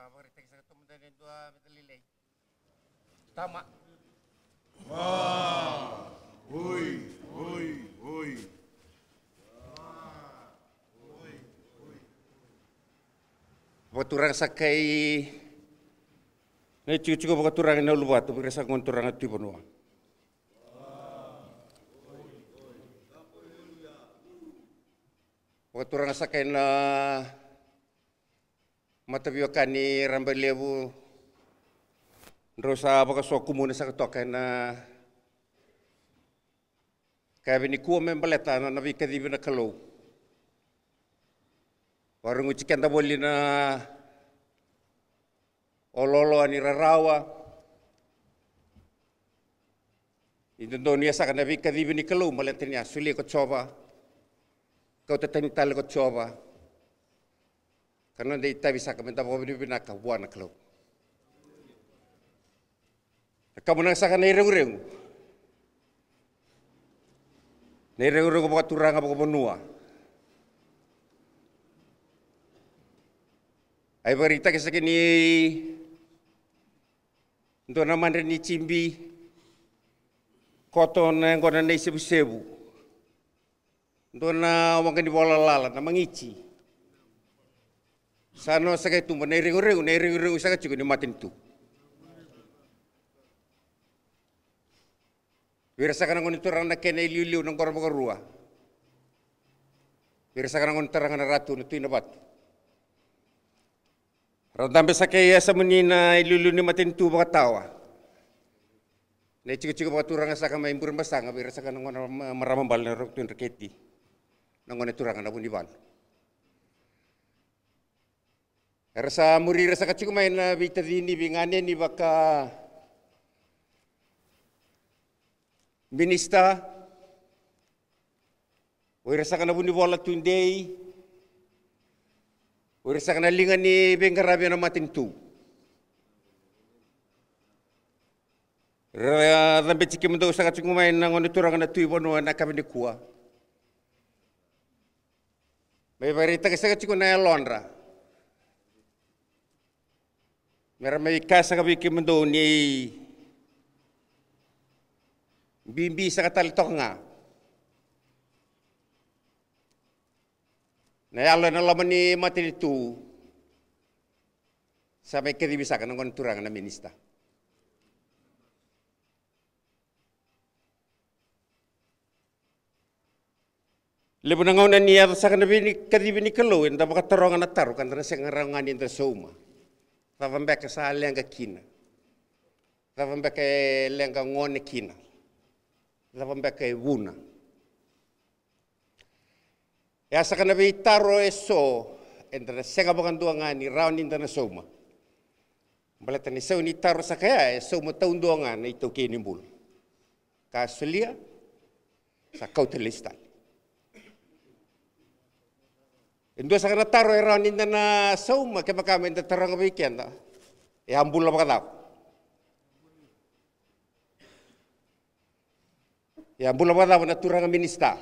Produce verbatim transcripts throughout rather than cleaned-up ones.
Vakaraitaki saka tu mada na dua me da lailai. Tama. Oi, oi, oi. Vakaturaga saka i na itikotiko vakaturaga i na uluvatu, vei ira saka gone turaga tu i vanua. Vakaturaga saka i na mataveiwekani Rabailevu, drau sa vakasokumuna saka toka ena yakavi nikua me baleta na nona veikacivi na Kalou. Vakareguti keda voli na oloolo ni rarawa. Ni dodonu e saka na veikacivi ni Kalou, baleta ni a solia ko Jiova, kauta tani tale ko Jiova. Ka noda itavi saka me da vakavinavinaka vua na Kalou. Na kamunaga saka na ireguregu, na ireguregu vakaturaga vakavanua. A ivakaraitaki saka ni dua na madre ni jibi, koto na yaqona na isevusevu, dua na waqa ni vola lala na magiti. Sa no saka e tuba na ireguregu, na ireguregu saka tiko ni matanitu. Vei ira saka na gone turaga na kena iliuliu na qoro vakarua. Vei ira saka na gone turaga na Ratu na Tui Navatu. Ra dabe saka e yasamuni na iliuliu ni matanitu vakatawa. Na itikotiko vakaturaga saka mai Burebasaga, vei ira saka na gone ma-, marama bale na Ratu Dreketi, na gone turaga na Vunivalu. Era sa muri ira saka tiko mai na veitacini, veiganeni vaka minisita, o ira saka na vunivola tudei, o ira saka na liga ni veiqaravi ena matanitu. Ra cabeti kemudou saka tiko mai na gone turaga na Tui Vanua ena yakavi nikua. Me vakaraitaki saka tiko na yalodra. Me ra mai kaya saka vei kemudou ni bibi saka tale toka ga na yalo ena loma ni matanitu. Sa mai kacivi saka na gone turaga na minisita. Levu na gauna ni yaco saka na veikacivi ni Kalou, eda vakataroga na taro ka da na sega rawa ga ni da sauma. Cava beka sa leqa kina? Cava beka e leqa gone kina? Cava beka e vuna? E a saka na veitaro eso eda na sega vakadua ga ni rawa ni da na sauma. Baleta na isau ni taro saka ya e sauma taudua ga na itaukei ni bula. Ka solia, sa kauta lesu tale. E dua saka na taro e rawa ni da na sauma kevaka me da taroga vei keda, e a bula vakacava? E a bula vakacava na turaga minisita?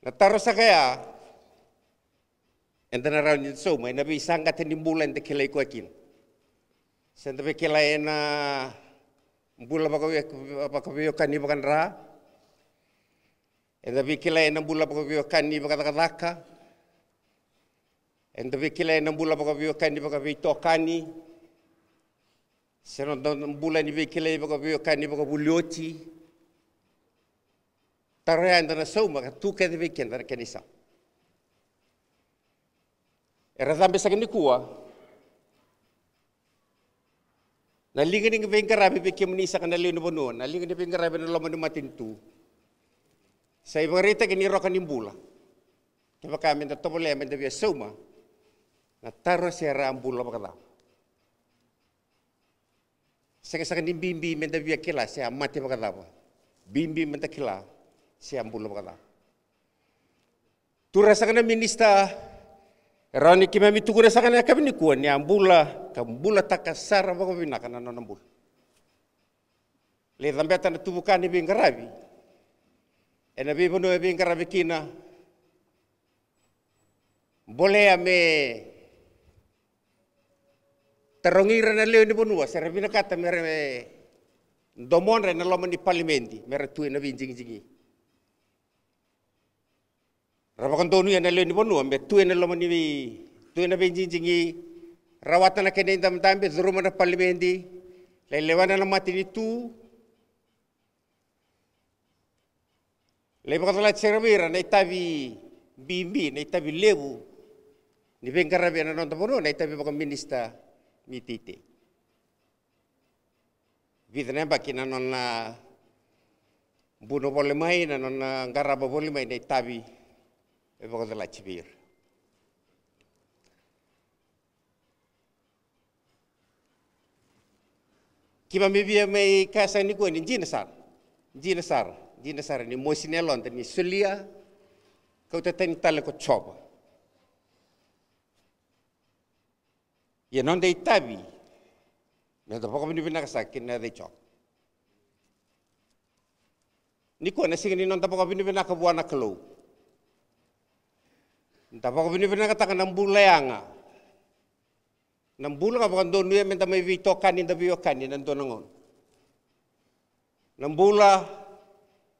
Na taro saka ya eda na rawa ni da sauma ena veisaqata ni bula eda kilai koya kina. Se da veikilai ena bula vakawe-, vakaveiwekani vakadra. Eda veikilai ena bula vakaveiwekani vakacakacaka. Eda veikilai ena bula vakaveiwekani vakaveitokani. Se noda bula ni veikilai vakaveiwekani vakavulioti. Taro ya eda na sauma ka tu kece vei keda na kena isau. Era cabe saka nikua na liga ni veiqaravi vei kemuni saka na lewe ni vanua, na liga ni veiqaravi ena loma ni matanitu. Sa ivakaraitaki ni roka ni bula. Kevaka me da tovolea me da via sauma na taro se era a bula vakacava. Sega saka ni bibi me da via kila se a mate vakacava. Bibi me da kila se a bula vakacava. Turaga saka na minisita, e rawa ni keimami tukuna saka na yakavi nikua ni a bula ka bulataka sara vakavinaka na nona bula. Lai cabeta na tuvuka ni veiqaravi ena veivanua e veiqaravi kina. bolea me tarogi ira na lewe ni vanua se ra vinakata me ra domodra ena loma ni palimedi me ra tu ena veijigijigi. Ra vakadonuya na lewe ni vanua me tu ena loma ni vei, tu ena veijigijigi, rawata na kena idabedabe, curuma na palimedi, lai lewena na matanitu, lai vakacalati sara vei ira na itavi bibi, na itavi levu ni veiqaravi ena noda vanua, na itavi vakaminisita ni teitei. Vica na yabaki na nona buna voli mai, na nona qarava voli mai na itavi e vakacalati vei ira. Keimami via mai kaya sara nikua ni dina sara, dina sara, dina sara ni mosi na yaloda ni solia, kauta tani tale ko Jiova. Ia noda itavi, noda vakavinavinaka saka kina na yaca i Jiova. Nikua na siga ni noda vakavinavinaka vua na Kalou. Da vakavinavinakataka na bula yaga. Na bula ka vakadonuya me da mai veitokani, da veiwekani ena dua na gauna. Na bula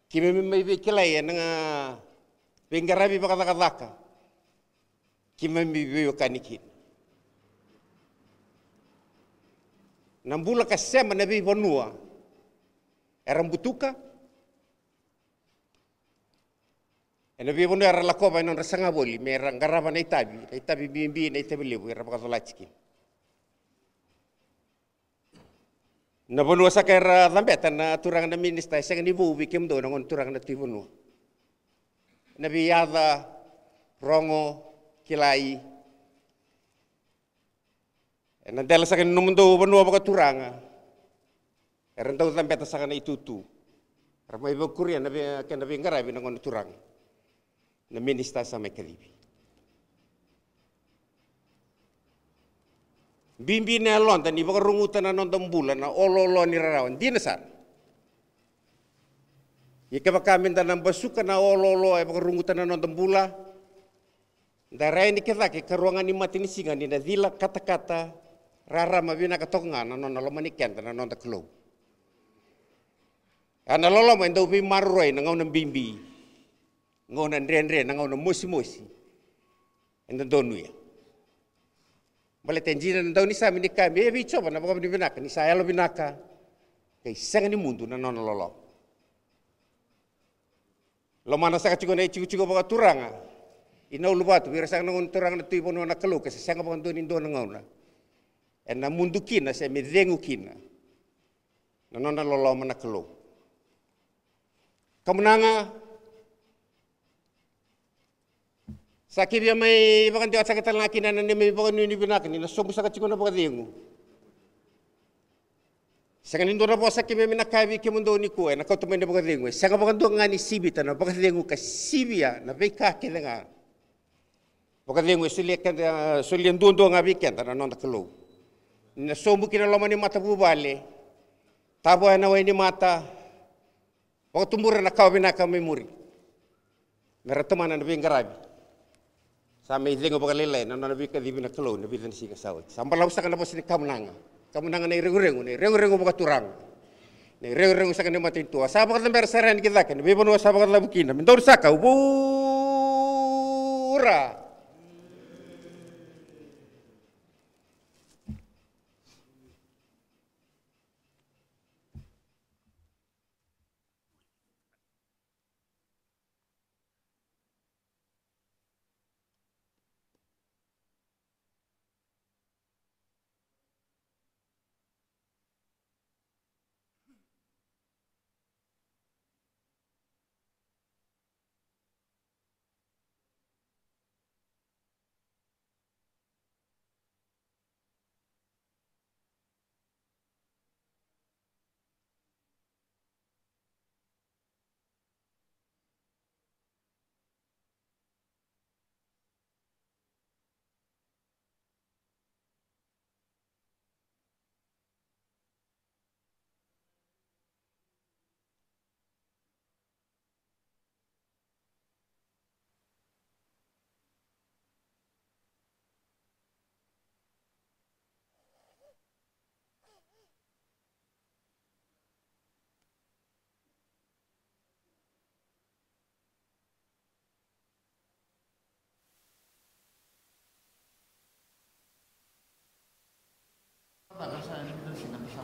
keimami mai veikilai ena veiqaravi vakacakacaka, keimami veiwekani kina. Na bula ka sema na veivanua era butuka, ena veivanua era lakova ena nodra saga voli me ra qarava na itavi, na itavi bibi, na itavi levu era vakacalati kina. Na vanua saka era cabeta na turaga na minisita e sega ni vou vei kemudou na gone turaga na Tui Vanua. Na veiyaca, rogo, kilai. Ena dela saka ni nomudou vanua vakaturaga era dau cabeta saka na itutu. Era mai vakuria na vei, kena veiqaravi na gone turaga na minisita sa mai kacivi. Bibi na yaloda ni vakaruguta na noda bula na oloolo ni rarawa, dina sara. Ia kevaka me da na basuka na oloolo e vakaruguta na noda bula, da rai ni kecake karua ga ni mata ni siga ni na cila katakata rarama vinaka toka ga na nona lomani keda na noda Kalou. A na loloma e dau veimaroroi na gauna bibi, gauna dredre, na gauna mosimosi. Eda donuya. Baleta e dina na daunisame ni kaya me vei Jiova na vakavinavinaka ni sa yalovinaka, ka e sega ni mudu na nona loloma. Lomana saka tiko na itikotiko vakaturaga i Nauluvatu vei ira saka na gone turaga na Tui Vanua na Kalou, ka se sega vakadua ni dua na gauna ena mudu kina se me cegu kina na nona loloma na Kalou. Kamunaga, sa kevia mai vakadewataka tale ga kina na neimami vakanuinui vinaka ni na sobu saka tiko na vakacegu. Sega ni dua na vosa keimami na kaya vei kemudou nikua ena kauta mai na vakacegu, e sega vakadua ga ni sivita na vakacegu ka sivia na veika kece ga. Vakacegu e solia keda, solia duadua ga vei keda na noda Kalou. Ni na sobu ki na loma ni matavuvale, tavoya na wai ni mata, vakatubura na kawa vinaka mai muri. Me ra tomana na veiqaravi. Sa mai cegu vakalailai na nona veikacivi na Kalou na vica na siga sa oti. Sa balavu saka na vosa ni kamunaga. Kamunaga na ireguregu, na ireguregu vakaturaga. Na ireguregu saka ni matanitu. Sa vakacabera sara yani ki cake na veivanua sa vakacavu kina. Me daru saka, vura.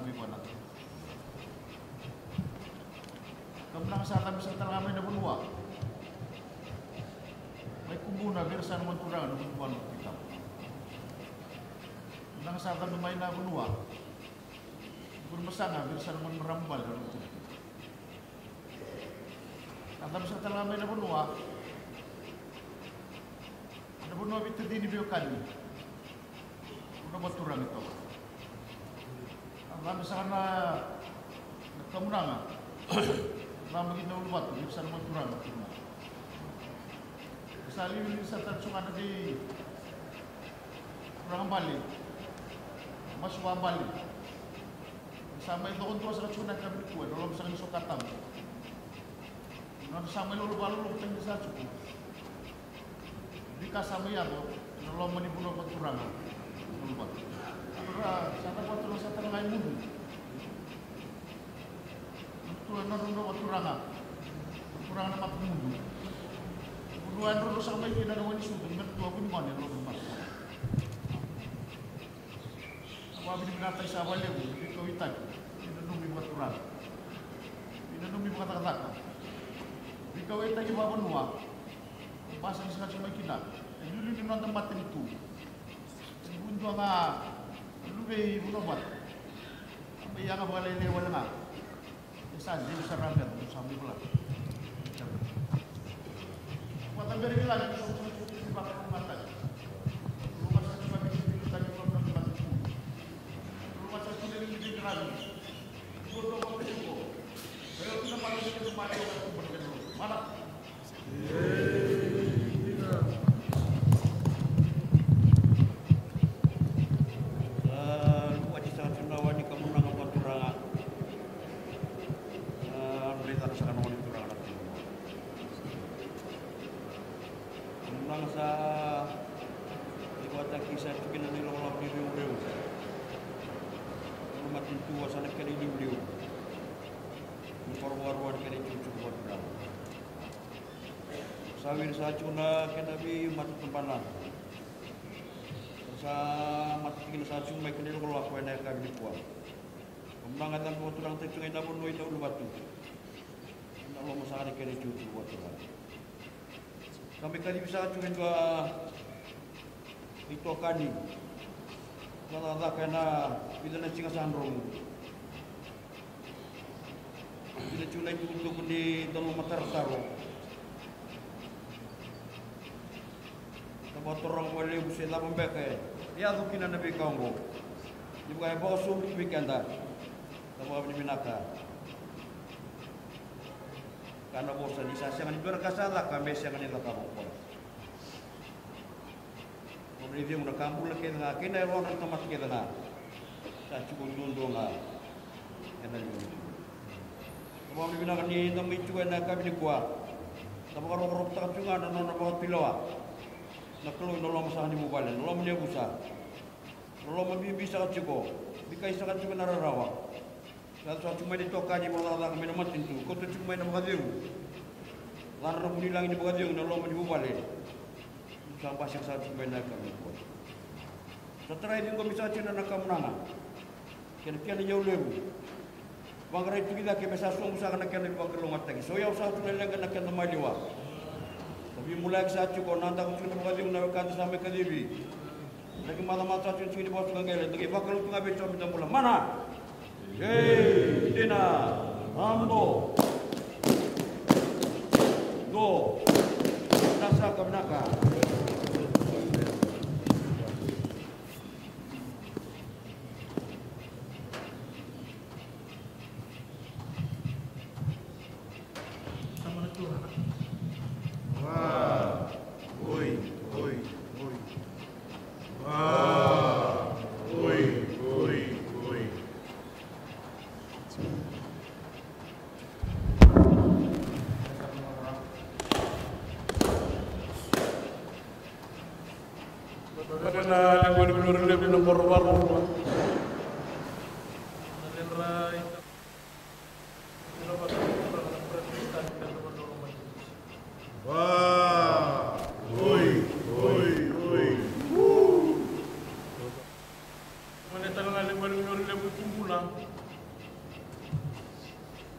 Mai vua na kamunaga sa cabe sara tale ga mai na vanua. Mai Kubuna vei ira sa na gone turaga na vanua na Tui Tabu. Kamunaga sa cabe mai na vanua. Vuri Masaga vei ira sa na gone marama bale na vanua. Sa cabe sara tale ga mai na vanua. Na vanua veitacini veiwekani. Vanua vakaturaga e toka. A cabe sara na, na kamunaga. Cabe kina na uluvatu, ni sa na vakaturaga na kamunaga. Sa liuliu sara tale tiko ga na vei turaga bale. Masu vakabale. Sa mai coko dua sara tiko na yakavi nikua, na loma sara ni soka tabu. Nona sa mai lolo vakalolokotaki sara tiko. Veika sa mai yaco ena loma ni vanua vakaturaga. Ra sa na vakaturaga sa tale ga i Mudu. Tua na vanua vakaturaga. Turaga na mata Mudu. Vanua e drodro saka mai kina na wai ni sucu, me tua vuni gone ena loma ni mata. Au vakavinavinakataki saka vakalevu na veikauwaitaki ni nanumi vakaturaga, ni nanumi vakacakacaka, veikauwaitaki vakavanua. Basa ni saka tiko mai kina e liuliu ni noda matanitu. E vu dua ga luvei Vunauvatu. A mai yaga vakalailai wale ga. E sa deu sara ga, sa mai vola. Vata bere vila ni sa mai vakamataki. Luma sa mai vakamataki. Luma sa mai vakamataki. Mana. Sa luati saka tiko na wai ni kamunaga vakaturaga. Sa raica saka na gone turaga na tiko. Kamunaga sa ivakataki sa tiko kina na ilakolako ni reureu. Na matanitu sa na kena iliuliu. Na koro vakarua ni kena itutu vakaturaga. Sa wiri sa tiko na kena veimatatabana. Sa mata tikina sa tiko mai kena ilakolako ena yakavi nikua. Kamunaga e cabe vakaturagataki tiko ga ina vanua ina uluvatu. Ina loma saka ni kena itutu vakaturaga. Sa mai kacivi saka tiko e dua itokani. Sa cakacaka ena vica na siga sa dromu. Ina tiko na itukutuku ni dau matarataro. Na vakatoroga vakalevu se cava beka e yaco kina na veika oqo. Ni vaka e vakasauri vei keda. Na vakavinavinaka. Ka na vosa ni sa sega ni dua na ka sa caka me sega ni cakava o koya. Nodra icegu na ka bula kece ga kei na yalodra na tamata kece ga. Sa tiko duadua ga ena liu. Sa vakavinavinaka ni da mai tiko ena yakavi nikua. Da vakarokorokotaka tiko ga na nona vakatulewa na Kalou ena loma saka ni vuvale, na loma ni yavusa. Na loma bibi saka tiko, bikai saka tiko na rarawa. Sa yaco saka tiko mai na itokani vakacakacaka mai na matanitu, kauta tiko mai na vakacegu. Lara na vunilagi ni vakacegu na loma ni vuvale. Sa basika saka tiko mai na yakavi nikua. Sa tarai ciqomi saka tiko na kamunaga kei na kena iyau levu. Vaqarai tu ki cake me sa sobu saka na kena veivakalougatataki. Sa iyau saka tu na leqa na keda maliwa. Sa veibulaki saka tiko na daku tiko na vakacegu na wekada sa mai kacivi. Daki macamacataka tiko ni vosa ka qele, daki vakalou tu ga vei Jiova me da bula. Mana. Ei, dina. Ramdo. Do. Vinaka saka, vinaka. Oi, oi, oi. Oi, oi, oi. Vata na leqoli vinori levu na koro vakarua. Wa, oi, oi, oi. Mane tale ga leqoli vinori levu tubuna.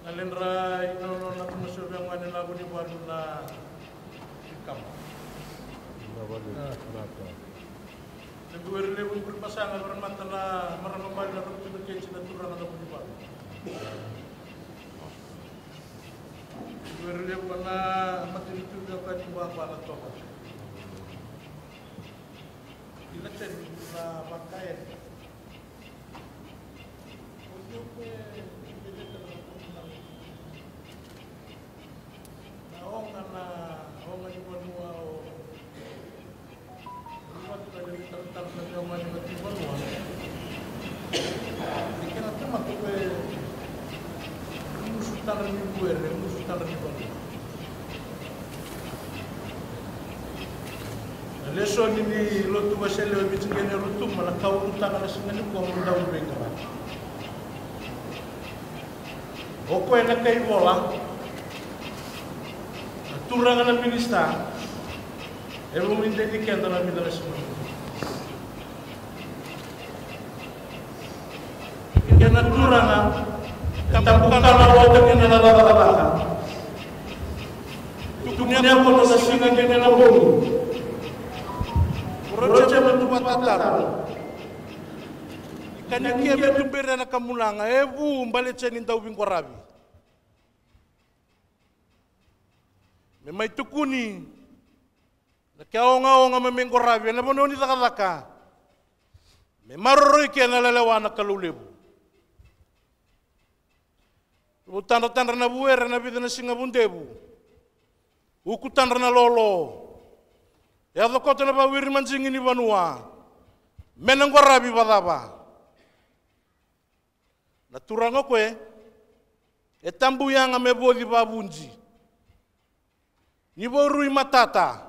Taledra i nona na tuma sove a gone na vunivalu na ikama. Na vale na ta. Na duere levu buri pasaga vara mata na marama bale na rotu na keci na turaga na vunivalu. Duere levu na matanitu via kati baba na toka. Ila teni na vakaere. Na oga na oga ni vanua o Ni kena tamata ko e musu tadra ni buere, musu tadra ni vanua. Na lesoni ni lotu Wesele e Viti qai na Rotuma na ka ulutaga na siga nikua mo dau veiqaravi. O koya na kai vola, na turaga na minisita, e vumideni keda na mida na siga. Kena turaga, e tabu kana vata kena na cakacaka. Tukuni a koto na siga kena na bogi. Roja na tuvatata. Ka ni keve tubere na kamunaga, e vu baletia ni dau veiqaravi. Me mai tukuni na ke ogaoga me mai qaravi ena vanua ni cakacaka. Me maroroi kena lelewa na Kalou levu. Vu tadratadra na vuere na vica na siga vudevu. Uku tadra na lolo. Yaco koto na vawiri majigi ni vanua. Me na qaravi vacava. Na turaga o koe, e tabu yaga me voci vavuji. Ni vaurui matata,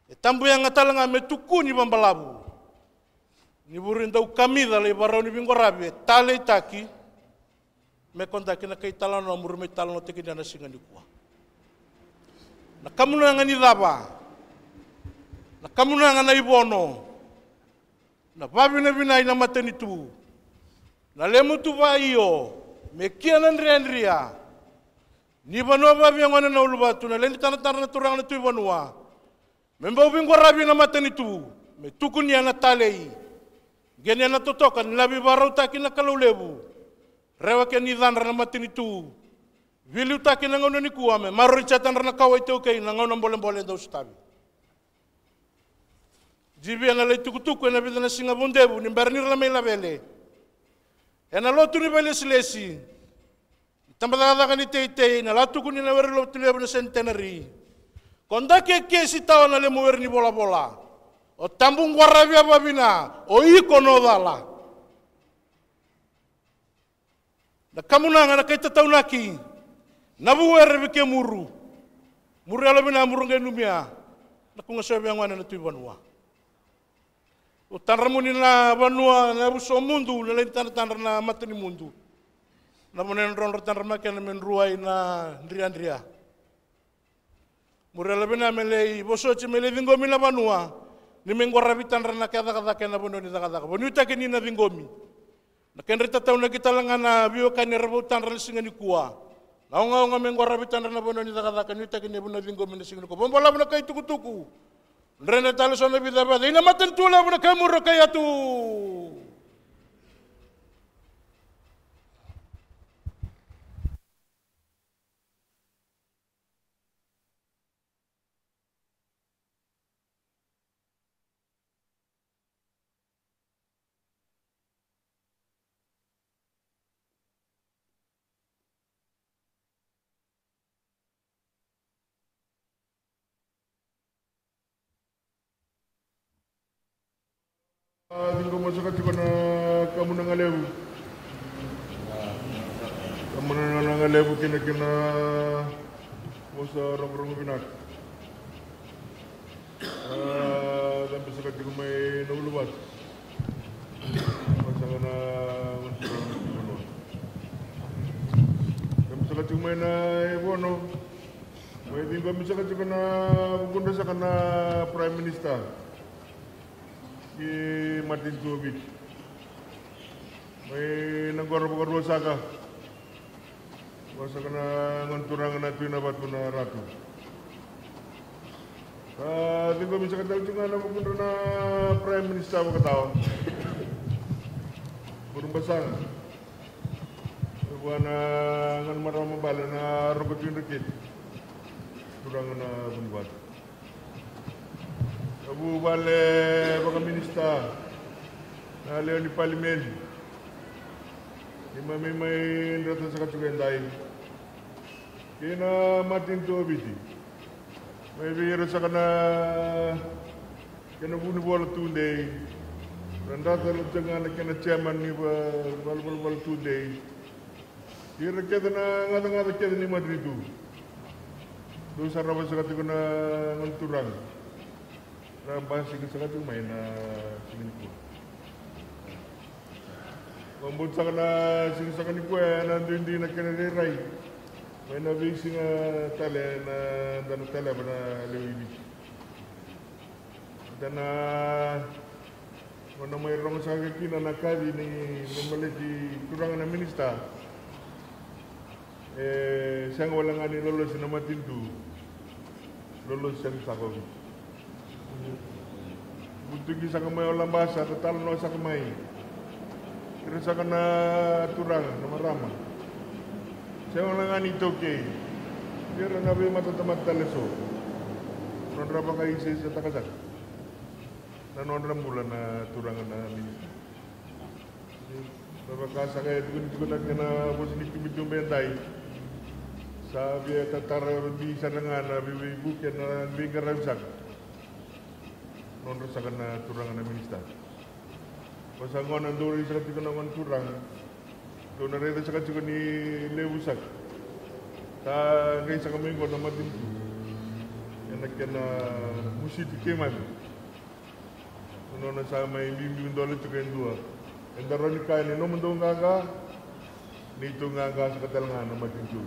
e tabu yaga tale ga me tukuni vabalavu. Ni vuri dau kamica lai varau ni viqoravi e taleitaki, me kodaki na kai talanoa muri mai talanoataki na siga nikua. Na kamunaga ni cava, na kamunaga na ivono, na vavinavinai na matanitu. Na lemutu vaio me kia na dredre. Ni vanua vavia gone na uluvatu na leni tanatana na turaga na tui vanua. Me bau viqoravi na matanitu me tukunia na talei. Genia na totoka ni lavi varautaki na Kalou levu. Rewa ke ni cadra na matanitu. Viliutaki na gauna nikua me marori cetadra na kawa itaukei na gauna bolebole dau sutavi. Jivia na lai tukutuku ena vica na siga vudevu ni bera ni ra la mai lavele. Ena lotu ni vailesilesi. Ni tabacakacaka ni teitei na la tukuni na were lotu levu na senitenari. Ko da ke kesi tawa na lemu were ni volavola. O tabu qwaravi a vavina o iko no cala. Na kamunaga na kai tataunaki na vuere vei kemuru. Muru yalo vina muru qai numia na kuga sove yagone na tui vanua. U tadra muni na vanua na yavuso mudu na lai tadratadra na mata ni mudu. Na vanua na drodro tadra makena me druai na driadria. Muri yalo vina me lai vosoti me lai ciqomi na vanua ni me qwaravi tadra na ke cakacaka ena vanua ni cakacaka vaniutaki ni na ciqomi. Na kedra tataunaki tale ga na veiwekani era vau tadra na siga nikua. Na ogaoga me qwaravi tadra na vanua ni cakacaka niutaki ni vanua ciqomi na siga nikua vabalavu na kai tukutuku. Dredre tale so na vica vata ina matanitu levu na kai muri o kai atu. A ciqoma saka tiko na kamunaga levu. Kamunaga levu kina kina vosa rogorogo vinaka. A cabe saka tiko mai na uluvatu. Vosa na vosa rogorogo vinaka. Cabe saka tiko mai na ivono. Mai ciqomi saka tiko na vukudra saka na Prime Minister. Ki Martin Tuvaviti. Mai na qoro vakarua saka. Vua saka na gone turaga na Tui Navatu na Ratu. Sa ciqomi saka tale tiko ga na vukudra na Prime Minister vakatawa. Burebasaga. Vua na gone marama bale na Roko Tui Dreketi. Turaga na Vunivalu. Na vuvale vakaminisita, na lewe ni palimedi. Keimami mai dreta saka tiko edai kei na matanitu o Viti. Mai vei ira saka na kena vunivola tudei. Na dreta tale tiko ga na kena chairman ni va-, vala-, vala-, vala tudei. Ira kece na gacagaca kece ni matanitu. Dou sarava saka tiko na gone turaga. Ra basika saka tiko mai na siga nikua. Vakabauta saka na siga saka nikua ena duidui na kena rairai. Mai na veisiga tale na dana taleva na lewe i Viti. Da na, mo na mai rogo saka kina na kaci ni, ni baleti turaga na minisita. E sega wale ga ni lolosi na matanitu. Lolosi sega saka o Viti. Butuki saka mai o Labasa, tatalanoa saka mai. Ira saka na turaga, na marama. Sega wale ga ni iTaukei. Ira na veimatatamata tale so. Nodra vakaisaisataka saka na nodra bula na turaga na minisita. Me vaka saka e tukuni tiko na kena vosa ni tubetube edai. Sa via tatara vei sara ga na veiveivuke na veiqaravi saka. Nodra saka na turaga na minisita. Ko sa gona dou rai saka tiko na gone turaga. Dou na raica saka tiko ni levu saka. Sa qai saka mai qo na matanitu. Ena kena musiti keimami. Nona sa mai biubiu dole tiko e dua. Eda rawa ni kaya ni nomudou qaqa. Neitou qaqa saka tale ga na matanitu.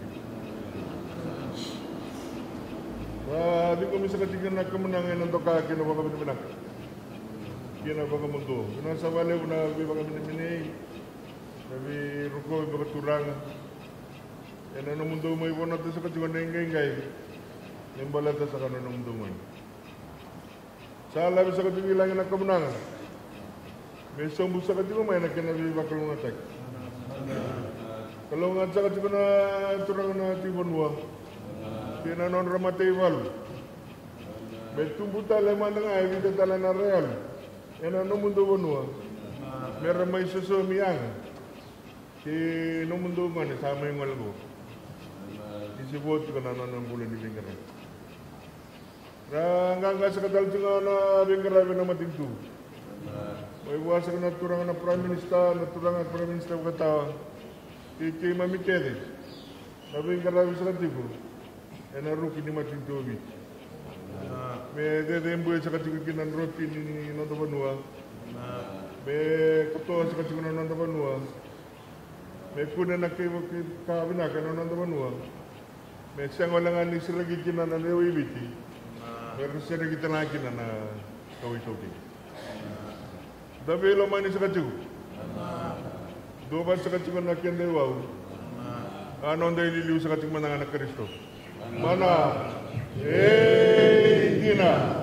Sa ciqomi saka tiko na kamunaga ena doka kei na vakavinavinaka. Kei na vakamaduo. Vinaka saka vakalevu na veivakamenemenei. Na veirokovi vakaturaga. Ena nomudou mai vonata saka tiko na iqaiqai. Me baleta saka na nomudou gone. Sa lavi saka tiko i lagi na kamunaga. Me sobu saka tiko mai na kena veivakalougatataki. Kalougata saka tiko na turaga na Tui Vanua. Kei na nodra mataivalu. Me tubu tale mada ga e vica tale na real. Ena nomudou vanua. Me ra mai sosomi yaga. Kei nomudou gone sa mai gole qo. Ni se vo tiko na nona bula ni veiqaravi. Ra qaqa saka tale tiko ga na veiqaravi na matanitu. Mai vua saka na turaga na Prime Minister, na turaga na Prime Minister vakatawa. Kei keimami kece. Na veiqaravi saka tiko ena ruku ni matanitu o Viti. Me cecebuya saka tiko kina na drotini ni noda vanua. Me kotoa saka tiko na noda vanua. Me kune na kai, kai ka vinaka ena noda vanua. Me sega wale ga ni sereki kina na lewe i Viti. Me ra sereki tale ga kina na kawa iTaukei. Da veilomani saka tiko. Duavata saka tiko na keda iwau. A noda iliuliu saka tiko mada ga na Karisito. Mana. E dina.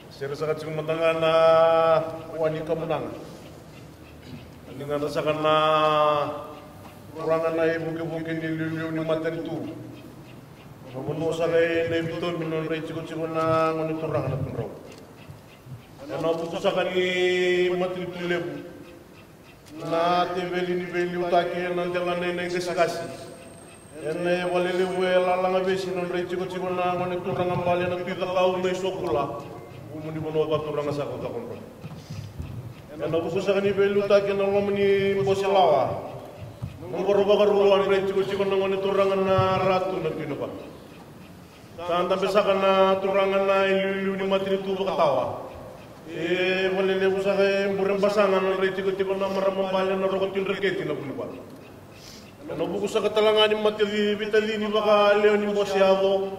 Sere saka tiko mada ga na wa ni kamunaga. Ni gadra saka na turaga na ivukevuke ni liuliu ni matanitu. Na vanua saka e Navitobi, nodra itikotiko na gone turaga na Tudrau. Ena vuku saka ni matanitu levu. Na teveli ni veiliutaki ena delana ena iqasikasi. Ena valelevu e Lalagavesi, nodra itikotiko na gone turaga bale na Tui Cakau mai Sokula. Vumu ni vanua vakaturaga saka o Cakaudrove. Ena vuku saka ni veiliutaki ena loma ni Bose Lawa. Noqoro Vakarua, nodra itikotiko na gone turaga na Ratu na Tui Navatu. Sa dabe saka na turaga na iliuliu ni matanitu vakatawa. E valelevu saka e Burebasaga, nodra itikotiko na marama bale na Roko Tui Dreketi na Vunivalu. Ena vuku saka tale ga ni mate veitacini vakalewe ni bose yaco,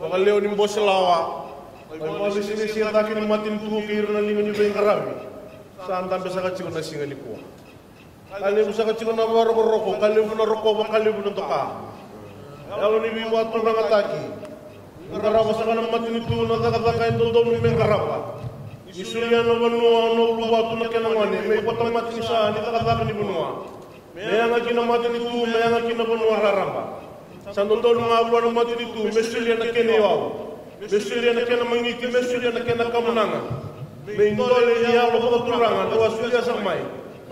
vakalewe ni bose lawa, mai vakalesilesi cake ni matanitu kei ira na liga ni veiqaravi. Sa dabe saka tiko na siga nikua. Ka levu saka tiko na vakarokoroko, ka levu na rokova, ka levu na doka. Yalo ni veivakaturagataki. Qarava saka na matanitu na cakacaka e dodonu me qarava. Ni solia na vanua o Nauluvatu na kena gone me ivakatamata ni sa ni cakacaka ni vanua. Me yaga ki na matanitu, me yaga ki na vanua raraba. Sa dodonu ga vua na matanitu me solia na kena iwau, me solia na kena magiti, me solia na kena kamunaga. Me idole ni yalo vakaturaga na wa solia saka mai,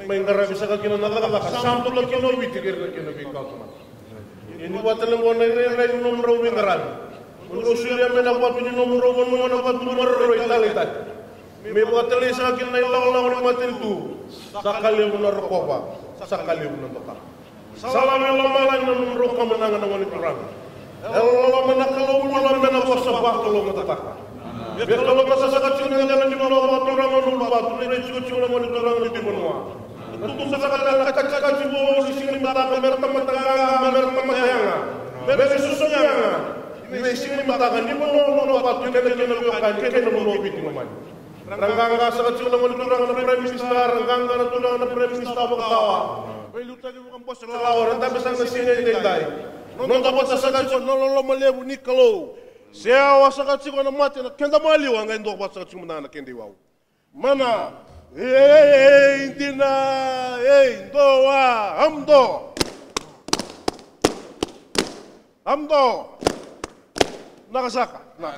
mai qaravi saka kina na cakacaka sa bula kina o Viti kei ira na kena veikautamata. Ia ni vua tale qo na irairai ni nomudrau veiqaravi, mo drau solia mai na vatu ni nomudrau vanua na vatu maroroi taleitaki. Me vakatalai saka kina na ilakolako ni matanitu. Sa ka levu na rokova, sa ka levu na doka. Sa lave lomalagi na nomudrau kamunaga na gone turaga. E loloma na Kalou bula me na vosa vakalougatataka. Me kalougata saka tiko na dela ni vanua vakaturaga o Nauluvatu, na itikotiko na gone turaga na Tui Vanua. Na tubu saka tale na katikati vou ni siga ni mataka me ra tamata qaqa, me ra tamata yaga, me ra isosomi yaga. Ni veisiga ni mataka ni vanua o Nauluvatu kei na kena veiwekani kei na vanua o Viti lomani. Ra qaqa saka tiko na gone turaga na Prime Minister, ra qaqa na turaga na Prime Minister vakatawa. Veiliutaki vakabose lawa, ra dabe saka na siga edaidai. Noda vata saka tiko na loloma levu ni Kalou. Se yawa saka tiko na mate na keda maliwa, qai dua vata saka tiko mada na keda iwau. Mana, ei, ei, dina, ei, doa, amdo. Amdo. Nakasaka. Na.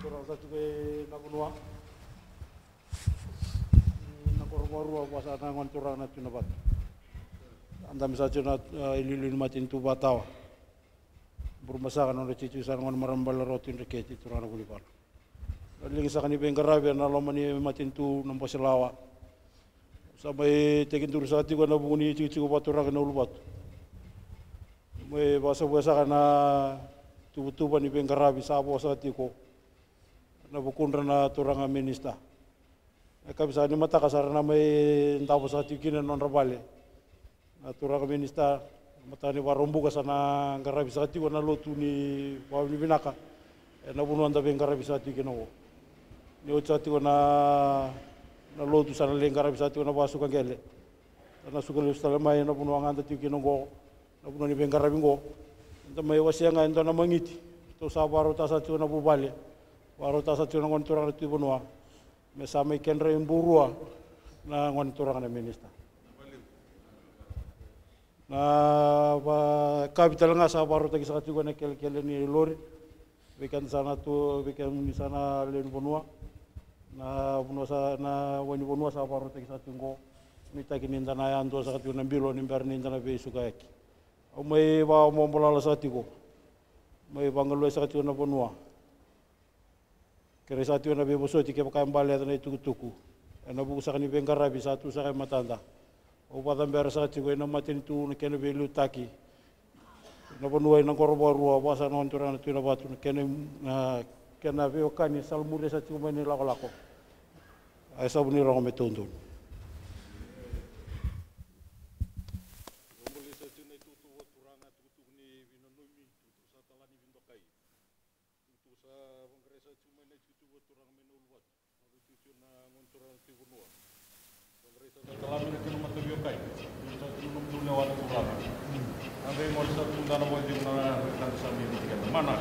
Turaga sa tiko e na vanua. Na koro varua vua sa na gone turaga na Tui Navatu. A dabe sa tiko na, a, iliuliu ni matanitu vatawa. Burumasaka na nodra tiko sa na gone marama bale Rotu Dreketi turaga na Vunivalu. Na liga saka ni veiqaravi ena loma ni matanitu na Boselawa. Sa mai tekiduru saka tiko ena vuku ni tikotiko vakaturaga na uluvatu. Mai vakasavuya saka na tuvatuva ni veiqaravi sa vo saka tiko ena vukudra na turaga minisita. E kavi saka ni mataka sara na mai davo saka tiko kina na nodra vale. Na turaga minisita, mataka ni Vakaraubuka sa na qaravi saka tiko na lotu ni vakavinavinaka ena vanua da veiqaravi saka tiko kina oqo. Ni oti saka tiko na, na lotu sa na lai qaravi saka tiko na vakasuka qele. Sa na suka lesu tale mai na vanua ga da tiko kina oqo, na vanua ni veiqaravi oqo. Da mai wasea ga e dua na magiti. Ratou sa vakarautaka saka tiko na vuvale, vakarautaka saka tiko na gone turaga na Tui Vanua. Me sa mai kedra iburua na gone turaga na minisita. Na vakavi tale ga sa vakarautaki saka tiko na kelekele ni lori. Vei keda sa na tu, vei keda ni sa na lewe ni vanua. Na vanua sa, na wai ni vanua sa vakarautaki saka tiko oqo. Nuitaki ni da na yadua saka tiko na bilo ni bera ni da na veisukayaki. Au mai vakabobolala saka tiko. Mai vakagalua saka tiko na vanua. Kerei saka tiko na veivosoti kevaka e bale yaco na itukutuku. Ena vuku saka ni veiqaravi sa tu saka e matada. Au vakacabera saka tiko ena matanitu na kena veiliutaki. Na vanua ina qoro vakarua, vua sa na gone turaga na Tui Navatu, na kena, na kena veiwekani, sa muria saka tiko mai na ilakolako. A e sa vu ni rogo me taudonu. Sa tala ni veidokai. Tukutuku sa vaqarai saka tiko mai na itukutuku vakaturaga mai na uluvatu. Sa vei tiko na gone turaga na Tui Vanua. Vaqarai saka na tala mai na kena mataveiwekani. Tiko saka tiko na nomu lewa na turaga. A qai gole saka tiko na vakacegu na wekada sa mai vei keda. Mana.